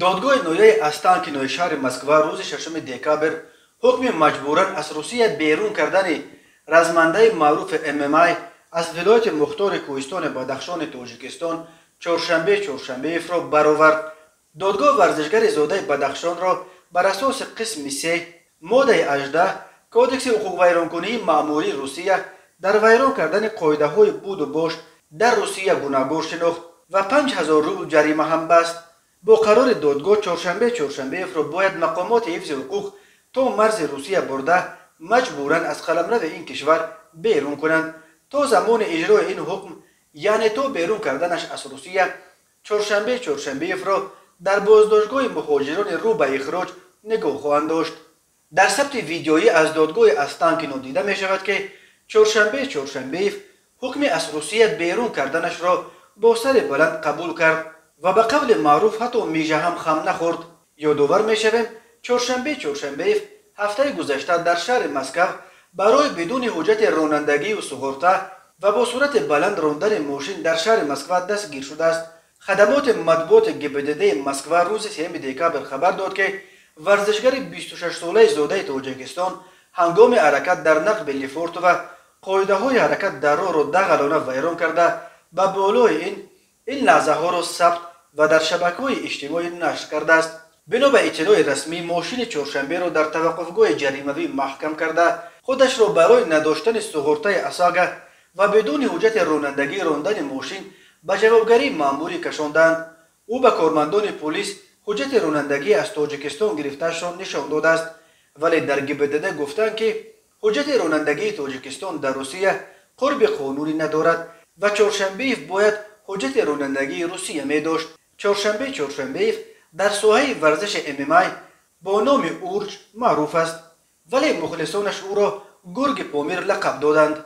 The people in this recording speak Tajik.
Додгоҳи ноҳияи Останкинои шаҳри Москва рӯзи 6 декабр ҳукми маҷбуран аз Русия берун кардани размандаи маъруфи ММА аз вилояти мухтори кӯҳистони Бадахшони Тоҷикистон Чоршанбе Чоршанбеевро баровард. Додгоҳ варзишгари зодаи Бадахшонро бар асоси қисми 3 моддаи 18 Кодекси ҳуқуқвайронкунии маъмурии Русия дар вайрон кардани қоидаҳои буду бош дар Русия гунаҳгор шинохт ва 5000 рубл ҷарима ҳам баст. Бо қарори додгоҳ Чоршанбе Чоршанбеевро бояд мақомоти ҳифзи ҳуқуқ то марзи Русия бурда маҷбуран аз қаламрави ин кишвар берун кунанд. То замони иҷрои ин ҳукм, яъне то берун карданаш аз Русия, Чоршанбе Чоршанбеевро дар боздоштгоҳи муҳоҷирони рӯ ба ихроҷ нигоҳ хоҳанд дошт. Дар сабти видеоӣ аз додгоҳи Останкино дида мешавад, ки Чоршанбе Чоршанбеев ҳукми аз Русия берун карданашро бо сари баланд қабул кард ва ба қавли маъруф ҳатто мижа ҳам хам нахӯрд. Ёдовар мешавем, Чоршанбе Чоршанбеев ҳафтаи гузашта дар шаҳри Москав барои бидуни ҳуҷҷати ронандагию суғурта ва бо суръати баланд рондани мошин дар шаҳри Москва дастгир шудааст. Хадамоти матбуоти ГИБДД Москва рӯзи 3 декабр хабар дод, ки варзишгари 26-солаи зодаи Тоҷикистон ҳангоми ҳаракат дар нақби Лефортово қоидаҳои ҳаракат дар роҳро дағалона вайрон карда, ба болои ин лаҳзаҳоро сабт ва дар шабакаҳои иҷтимоӣ нашр кардааст. Бино ба иттилои расмӣ, мошини Чоршанберо дар таваққуфгоҳи ҷаримавӣ маҳкам карда, худашро барои надоштани суғуртаи ОСАГО ва бидуни ҳуҷҷати ронандагӣ рондани мошин ба ҷавобгарии маъмурӣ кашонданд. Ӯ ба кормандони полис ҳуҷҷати ронандагӣ аз Тоҷикистон гирифтаашро нишон додааст, вале дар ГИБДД гуфтанд, ки ҳуҷҷати ронандагии Тоҷикистон дар Русия қурби қонунӣ надорад ва Чоршанбеев бояд ҳуҷҷати ронандагии Русия медошт. Чоршанбе Чоршанбеев дар соҳаи варзиши ММА бо номи Урҷ маъруф аст, вале мухлисонаш ӯро гурги Помир лақаб доданд.